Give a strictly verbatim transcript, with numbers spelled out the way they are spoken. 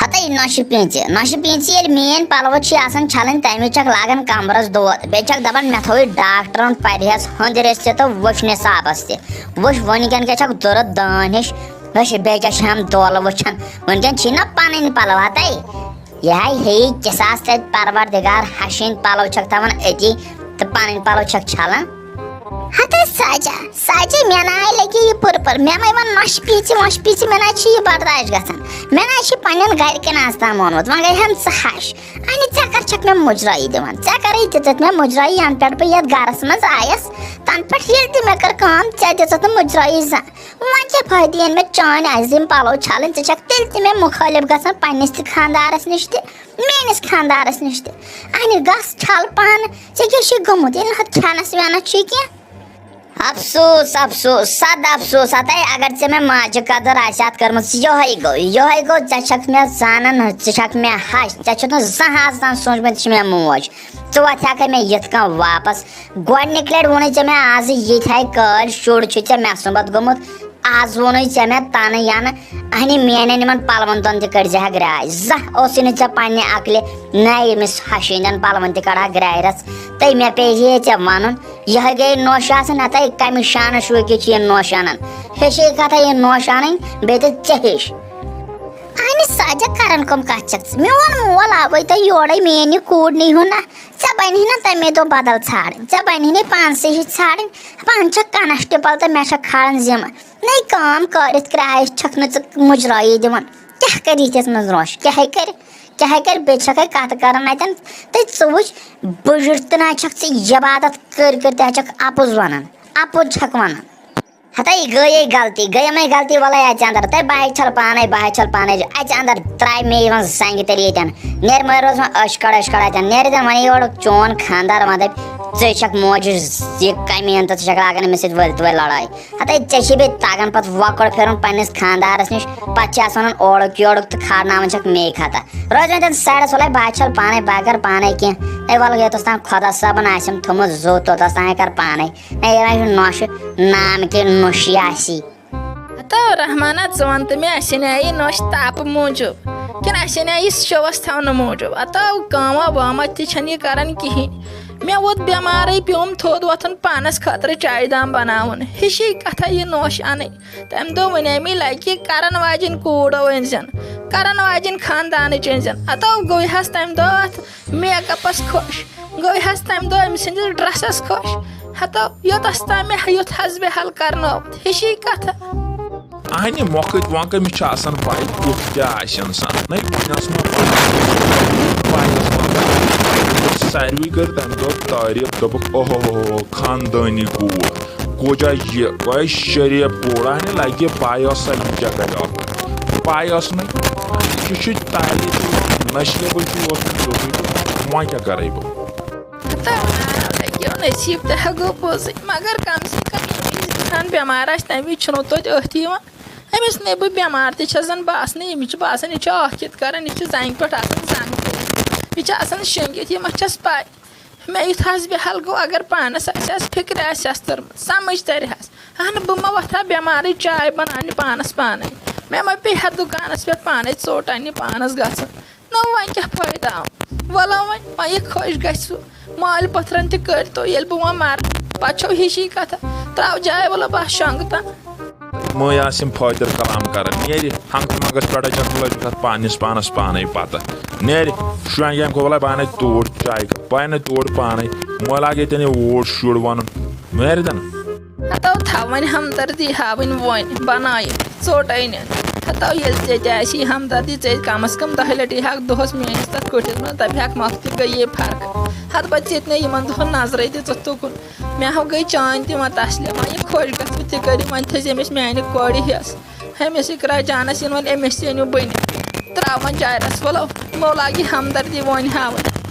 ہتے نۄشہِ پیٖنژِ، نۄشہِ پیٖنژِ ییٚلہِ میٲنۍ پلو چھِ آسان چھلٕنۍ، تمہِ وِزِ چھکھ لاگان کمرس دود، بیٚیہِ چھکھ دپان، مےٚ تھٲوٕے ڈاکٹرن پرہیز ہُنٛد رِس تہِ تہٕ وٕچھ نصابس تہِ۔ وٕچھ وٕنکیٚن کیٛاہ چھکھ دُرٕ دٲن ہِش، وٕچھ بیٚیہِ کیٛاہ چھِ ہم دولہٕ وٕچھان۔ وٕنکیٚن چھی نہ پنٕنۍ پلو ہتے۔ یہِ ہاے ہیٚیہِ کِساس تتہِ پروردگار ہشِنۍ پلو چھکھ تھاوان أتی تہٕ پنٕنۍ پلو چھکھ چھلان۔ ہتے سجا، سجا، مےٚ ناے لگہِ یہِ پٕر پٕر، مےٚ مے وَن نۄشہِ پیٖژِ وۄشہِ پیٖژِ، مےٚ ناے چھُ یہِ برداش گژھان۔ مےٚ ناے چھِ پننٮ۪ن گرِکٮ۪ن آز تام ووٚنمُت، وۄنۍ گٔے ہن ژٕ ہش۔ اَنہِ ژےٚ کر چھکھ مےٚ مُجرٲیی دِوان؟ ژےٚ کرے دِژٕتھ مےٚ مُجرٲیی، ینہٕ پٮ۪ٹھ بہٕ یتھ گرس منٛز آیس، تنہٕ پٮ۪ٹھ ییٚلہِ تہِ مےٚ کٔر کٲم، ژےٚ دِژٕتھ نہٕ مُجرٲیی زانٛہہ۔ وۄنۍ کیٛاہ فٲیدٕ ییٚلہِ مےٚ چٲنۍ آسہِ دِنۍ پلو چھلٕنۍ، ژٕ چھکھ تیٚلہِ تہِ مےٚ مُخٲلف گژھان پننِس تہِ خانٛدارس نِش تہِ، میٲنِس خانٛدارس نِش تہِ۔ اَنہِ گژھ چھل پانہٕ، ژےٚ کیٛاہ چھُے گوٚمُت؟ ییٚلہِ نہٕ ہُتھ کھٮ۪نس وٮ۪نس چھُے کینٛہہ۔ افسوس، افسوس، صد افسوس۔ ہتے اگر ژےٚ مےٚ ماجہِ قدر آسہِ ہتھ کٔرمٕژ، یِہوٚے گوٚو، یِہوٚے گوٚو، ژےٚ چھکھ مےٚ زانان، ژٕ چھکھ مےٚ ہش، ژےٚ چھُتھ نہٕ زانٛہہ آز تام سوٗنٛچمُت، یہِ چھِ مےٚ موج۔ ژٕ وۄتھِ ہا مےٚ یِتھ کٔنۍ واپس؟ گۄڈٕنِکۍ لٹہِ ووٚنُے ژےٚ مےٚ آزٕ یِتھے کٲلۍ شُر چھُے ژےٚ مےٚ سُمبتھ گوٚمُت، آز ووٚنُے ژےٚ مےٚ تنہٕ ینہٕ، اہنہِ میانٮ۪ن یِمن پلون دۄن تہِ کٔڑزِ ہا گرٛاے۔ زانٛہہ اوسُے نہٕ ژےٚ پننہِ عقلہِ، نہ ییٚمِس ہشہِ ہٕنٛدٮ۪ن پلون تہِ کڑٕ ہا گرٛاے رژھ۔ تہٕ مےٚ پیٚیہِ ہے ژےٚ ونُن، یِہے گٔے نوشہِ آسٕنۍ، ہتے کمہِ شانہٕ شوٗکِتھ چھِ یہِ نوشہِ انان؟ ہیٚچھے کتھا یہِ نوشہِ انٕنۍ، بیٚیہِ تہِ ژےٚ ہیٚچھ۔ اہنہِ سجا کران کم کتھ چھکھ ژٕ؟ میون مول آوے تۄہہِ یورے میانہِ کوٗر نِہُن نا، ژےٚ بنہِ نہ تمے دۄہ بدل ژھانڈٕنۍ، ژےٚ بنہِ نہ پانسٕے ہِش ژھانڈٕنۍ، پانہٕ چھکھ کنسٹیبل تہٕ مےٚ چھکھ کھالان ذمہٕ۔ نٔے کٲم کٔرِتھ کرٛایِس چھکھ نہٕ ژٕ مُجرٲیی دِوان۔ کیٛاہ کرِ یِتھِس منٛز روش؟ کیٛاہ ہے کرِ؟ کیٛاہ ہے کرِ؟ بیٚیہِ چھکھ ہے کتھٕ کران اتٮ۪ن۔ تہٕ ژٕ وٕچھ، بٕجِر تہٕ نہ چھکھ ژٕ عبادت کٔرۍ کٔرۍ تہِ چھکھ اپُز ونان۔ اپُز چھکھ ونان۔ ہتے گٔیے غلطی، گٔیمے غلطی، وَلَے اَژِ اَندَر۔ تہٕ بہٕ ہے چھَل پانَے، بہٕ ہے چھَل پانَے۔ اَژِ اَندَر، ترٛاوِ مےٚ یِوان زَنٛگہِ تیٚلہِ ییٚتٮ۪ن۔ نیرِ مَے روز وۄنۍ أچھ کَڑ، أچھ کَڑ اَتٮ۪ن۔ نیرِ تَن وۄنۍ یورٕ چون خانٛدار، وۄنۍ دَپہِ، ژٕے چھَکھ موج یہِ کَمہِ اَندٕ، ژٕ چھَکھ لاگان أمِس سۭتۍ ؤلۍ تہِ ؤلۍ لَڑٲے۔ ہتے ژےٚ چھِ بیٚیہِ تَگان پَتہٕ وۄکُر پھِرُن پنٛنِس خانٛدارَس نِش، پَتہٕ چھِ آسان اورُک یورُک تہٕ کھارناوان چھَکھ مے خطا۔ روز وۄنۍ تَتھ سایڈَس، وَلَے بہٕ ہے چھَل پانَے، بہٕ ہے کَرٕ پانَے کینٛہہ۔ ہے وَلہٕ یوٚتَس تام خۄدا صٲبَن آسٮ۪م تھوٚمُت زُو، توٚتَس تام ہے کَرٕ پانَے۔ ہے، یہِ وۄنۍ چھُ نۄشہِ نام کہِ نۄشہِ آسی۔ ہتو رحمانہ، ژٕ وَن تہٕ مےٚ، اَسہِ اَنے یہِ نۄش تاپہٕ موٗجوٗب کِنہٕ اَسہِ اَنے یہِ شووَس تھاونہٕ موٗجوٗب؟ ہتو کٲمہ وٲمہ تہِ چھَنہٕ یہِ کَران کِہیٖنۍ۔ مےٚ ووت بٮ۪مارٕے، پیوٚم تھوٚد وۄتھُن پانَس خٲطرٕ چایہِ دام بَناوُن۔ ہِشی کَتھا یہِ نۄش اَنٕنۍ۔ تَمہِ دۄہ وَنے مےٚ لَگہِ کَرَن واجٮ۪ن کوٗر أنۍزٮ۪ن، کَرَن واجٮ۪ن خاندانٕچ أنۍزٮ۪ن۔ ہتو گوٚو حظ تَمہِ دۄہ اَتھ میک اپس خۄش، گوٚو حظ تَمہِ دۄہ أمۍ سٕنٛدِس ڈرٛسس خۄش۔ ہتو یوٚتس تام مےٚ یُتھ حظ بے حال کرنووُتھ، ہِشی کتھا۔ اہنہِ مۄکھٕتۍ وۄنۍ کٔمِس چھِ آسان پَے کیُتھ کیٛاہ آسہِ اِنسان؟ نَے وۄنۍ ٲس مےٚ پَے، پَے ٲس مےٚ۔ ساروٕے کٔر تَمہِ دۄہ تعریٖف، دوٚپُکھ، اوہو، خاندٲنی کوٗر۔ کوجا یہِ، وۄنۍ شریف کوڑا نے لگہِ پاے ٲس سا یہِ کیٛاہ کرِ اکھ۔ پاے ٲس نہٕ۔ یہِ چھُ تعریٖف نشیبٕے چھُ اوسمُت تیُتھُے تہٕ وۄنۍ کیٛاہ کرے بہٕ؟ تہٕ یہِ نصیٖب تہِ ہا گوٚو پوٚزُے، مگر کم سے کم ییٚمہِ وِزِ اِنسان بٮ۪مار آسہِ، تَمہِ وِزِ چھُنہٕ توتہِ أتھۍ یِوان۔ أمِس نے بہٕ بٮ۪مار تہِ چھَس زَن باسنٕے، أمِس چھُ باسان، یہِ چھُ اکھ یِتھ کران، یہِ چھُ زنٛگہِ پٮ۪ٹھ آسان زنٛگ تُلِتھ، یہِ چھُ آسان شۄنٛگِتھ، یہِ ما چھَس پاے۔ مےٚ یُتھ حظ بے حال گوٚو، اگر پانَس آسہِ ہَس فِکرِ آسہِ ہَس توٚرمُت، سَمٕجھ تَرِ ہَس۔ اہنہٕ، بہٕ ما وۄتھٕ ہا بٮ۪مارٕے چاے بَناونہِ پانَس پانَے؟ مےٚ ما پیٚیہِ ہا دُکانَس پٮ۪ٹھ پانَے ژوٚٹ اَننہِ پانَس گژھُن؟ نہ، وۄنۍ کیٛاہ فٲیدٕ آو؟ وَلہٕ وۄنۍ، وۄنۍ یہِ خۄش گژھِ سُہ۔ مالہِ پٔتھرَن تہِ کٔرۍ تو، ییٚلہِ بہٕ وۄنۍ مَرٕ، پَتہٕ چھو ہِشی کَتھا۔ ترٛاو جاے وَلہٕ بہٕ ہا شۄنٛگہٕ تَن۔ مٲنۍ آسٕم فٲطر کلام کران، نیرِ ہنٛگتہٕ منٛگس پٮ۪ٹھے چھکھ لٔجمٕژ اتھ پننِس پانس پانے پتہ۔ نیرِ شۄنٛگہِ امہِ کھۄتہٕ، وَلے بہٕ انے توٗرۍ چایہِ کپ، بہٕ انے توٗرۍ پانے۔ مٲلۍ لاگہِ ییٚتٮ۪ن یہِ اوٹ شُر ونُن، نیرِ دن۔ ہتو تھاو وۄنۍ ہمدردی ہاوٕنۍ وۄنۍ بنٲیِتھ ژوٚٹ أنِتھ۔ ہتو ییٚلہِ ژےٚ تہِ آسی ہمدردی، ژےٚ کم از کم دَہہِ لٹہِ ہاکھ دۄہس میٲنِس تتھ کُٹھِس منٛز، دپہِ ہاکھ مۄکھ تہِ گٔیے فرق۔ ہتہٕ پتہٕ ژےٚ تہِ نے یِمن دۄہن نظرے دِژٕتھ تُکُن۔ مےٚ ہا گٔے چٲنۍ تہِ وۄنۍ تسلیم، وۄنۍ یہِ خۄش گژھِ تہِ کٔرِو، وۄنۍ تھٲیزِ أمِس میانہِ کورِ ہٮ۪س۔ أمِس اقرا جانس یِن وۄنۍ، أمِس تہِ أنِو بٔنِتھ۔ ترٛاو وۄنۍ جارس، وَلو، یِمو لاگہِ ہمدردی وۄنۍ ہاوٕنۍ۔